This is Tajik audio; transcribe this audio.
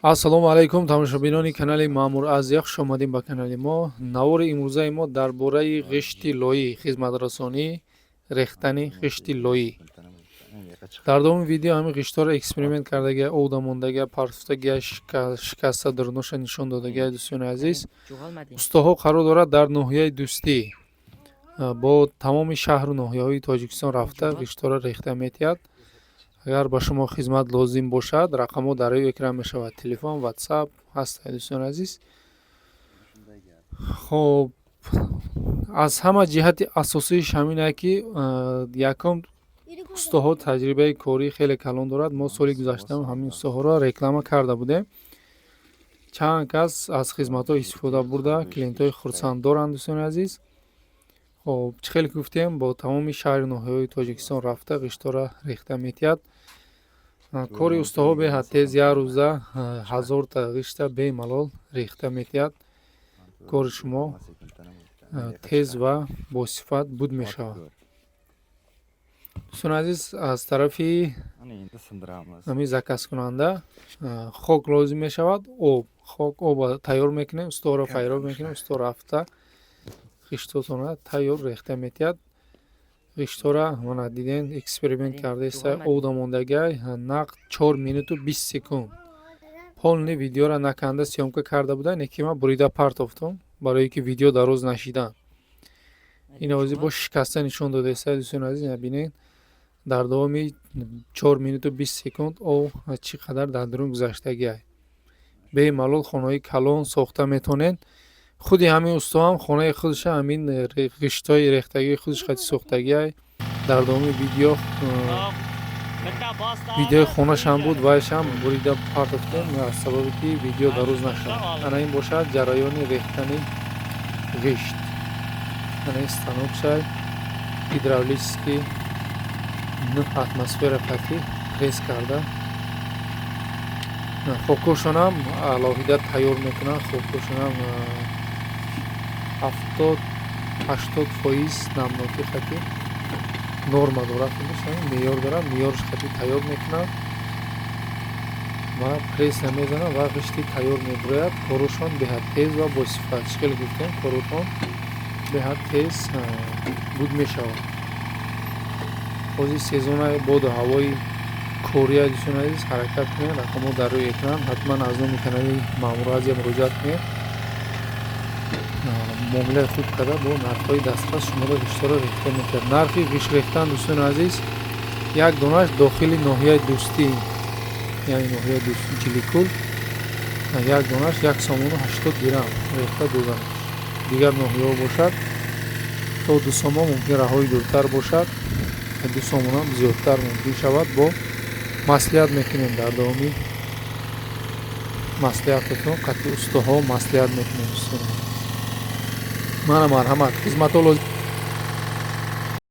Ассалому алайкум, тамошобинони канали Маъмур Азия, хуш омадем ба канали мо. Навори имрӯзаи мо дар бораи ғишти лоӣ, хизматрасонӣ, рехтани ғишти лоӣ. Дар давоми видео ҳамин ғиштҳоро эксперимент кардагия, овда мондагия, партофтагия, шикаста дуруноша нишон додагия. Дӯстони азиз, устоҳо қарор дорад дар ноҳияи Дӯстӣ, бо тамоми шаҳру ноҳияҳои Тоҷикистон рафта, ғиштҳоро рехта метиҳад. Агар ба шумо хизмат лозим бошад, рақамҳо дар рӯи экран мешавад, телефон, Ватсап ҳаст. Дӯстони азиз, хоб, аз ҳама ҷиҳати асосииш ҳамине, ки якум, устоҳо таҷрибаи корӣ хеле калон дорад. Мо соли гузаштаам ҳамин устоҳоро реклама карда будем, чанд кас аз хизматҳо истифода бурда, клиентҳои хурсанд доранд. Дӯстони азиз, хоб, чӣ хеле гуфтем, бо тамоми шаҳру ноҳияҳои Тоҷикистон рафта, ғиштҳоро рехта метиҳад. Кори устоҳо беҳад тез, як рӯза 1000-та ғишта бемалол рехта метиҳад. Кори шумо тез ва босифат буд мешавад. Дӯстони азиз, аз тарафи ҳамин заказкунанда хок лозим мешавад, об, хок, об тайёр мекунем, устоҳоро файроб мекунем, усто рафта, ғиштотонро тайёр рехта метиҳад. Ғиштҳоро мана дидем, эксперимент кардаиста, овда мондагиай, нақд 4 минуту 20 секунд. Полный видеоро наканда съёмка карда буда, неки ман бурида партофтум, барое ки видео дароз нашидан. Ин ози бо шикаста нишон додаиста. Дӯстони азиз, бинед, дар давоми 4 минуту 20 секунд об чӣ қадар дар дурун гузаштагиай. Бемалол хонаҳои калон сохта метавонед. Худи ҳамин устоҳам хонаи худша ҳамин ғиштҳои рехтагии худаш хати сохтагиай. Дар давоми видео видеои хонашам буд, вайшам бурида партофтем, аз сабабе ки видео дароз нашавад. Ана ин бошад ҷараёни рехтани ғишт. Ана ин станокшай гидравлический, 9 атмосфера қатӣ пресс карда, хокошонам алоҳида тайёр мекунанд. Хокошонам 70-80% намнокӣ қатӣ норма дорад, худаш меъёр дорад, меъёрш қатӣ тайёр мекунанд ва пресса мезананд ва ғишти тайёр мебурояд. Корошон беҳад тез ва босифат. Чӣ хеле гуфтем, коротон беҳад тез буд мешавад. Ҳозир сезонаи боду ҳавои кория. Дӯстони азиз, ҳаракат кунед, рақамҳо дар рӯи экран. Ҳатман аз номи канали Маъмур Азия муроҷиат кунед. Муомилаи хуб карда, бо нархҳои дастрас шуморо ғиштҳоро рехта метиҳад. Нархи ғишт рехтан, дӯстони азиз, як донаш дохили ноҳияи Дӯстӣ, яъне ноҳияи Дӯстӣ, Ҷиликул, як донаш 1 сомону 80 дирам рехта доданаш. Дигар ноҳияҳо бошад, то 2 сомон мумкин, раҳои дуртар бошад, 2 сомонам зиёдтар мумкин шавад. Бо маслиҳат мекунем, дар давоми маслиҳататон қатъи устоҳо маслиҳат мекунем. Дӯстони, мана, марҳамат, хизматҳо лозим.